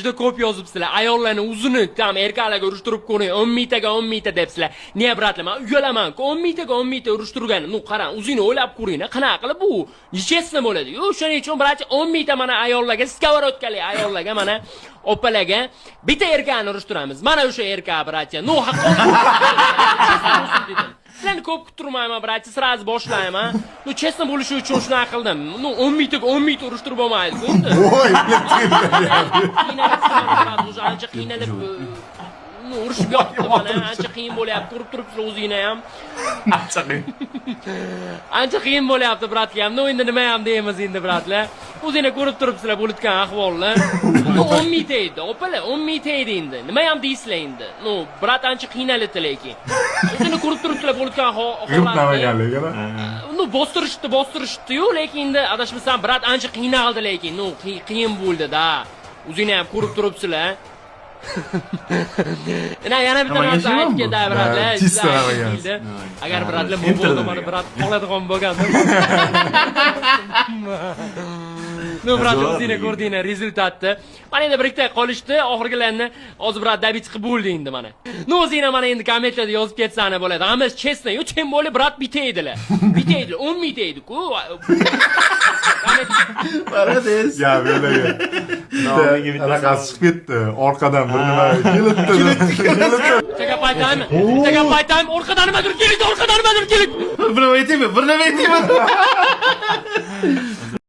juda ko'p yozibsizlar. Ayollarni o'zini там erkaklarga urushtirib ko'ring, 10 mingtaga 10 mingta debsizlar. Не, брат lar, man uyalaman. 10 mingtaga 10 mingta urushtirgani. Ну, qarang, o'zingni o'ylab ko'ring, qanaqa qilib bu нечестно bo'ladi. Yo, shuning uchun, братья, 10 mingta mana ayollarga, сковородка li ayollarga, mana opalarga bitta erkakni urushtiramiz. Mana o'sha erkak, братья. Ну, haqqoniy bo'lsin dedim. Sizlarni ko'p kuttirmayman, братья, сразу boshlayman. Ну, честно bo'lishi uchun shunaqa qildim. Ну, 10 mingtaga 10 mingta urushtirib bo'lmaydi-ku endi. Voy. Qiynalib, брат, уже ancha qiynalib, ну, urushib yotibdi mana, ancha qiyin bo'lyapti, ko'rib turibsizlar o'zingni ham. Ancha qiyin. Ancha qiyin bo'lyapti, брат ga ham. Ну, endi nima ham deymiz endi, брат lar. O'zingni ko'rib turibsizlar bo'layotgan ahvolni. Ну, 10 mingta edi, opalar, 10 mingta edi endi. Nima ham deysizlar endi? Ну, брат ancha qiynalibdi lekin. O'zingni ko'rib turibsizlar bo'layotgan holatni. G'ibtamagan lekin. Ну, bostirishdi, bostirishdi-yu, lekin endi adashmasam, брат ancha qiynaldi lekin. Ну, qiyin bo'ldi-da. O'zingni ham ko'rib turibsizlar. Yana yana bitta Namangan narsa aytib bu? ketay, брат lar. Ha, чисто Juda aytib Namangan. keldi. Agar, брат lar, Enterdan mabodo mana degan. Брат qoladigan bo'lganda. Ну, брат, Zo'r o'zingni lekin. ko'rdinglar результат ni. Mana endi bir ikkita qolishdi, oxirgilarni hozir, брат, добить qilib bo'ldi endi mana. Ну, o'zinglar mana endi kommentlarda yozib ketsanglar bo'ladi. Hammasi честно, yu тем более, брат, bitta edilar. Bitta edilar, 10 mingta edi-ku. Komment Молодец. Gap yo'laga. Nomiga bittasi Anaqasi chiqib ketdi. Orqadan bir nima kelibdi. Bitta gap aytaymi? Bitta gap aytaymi? Orqadan nimadir keldi, orqadan nimadir keldi. Bir nima aytaymi? Bir nima aytaymi?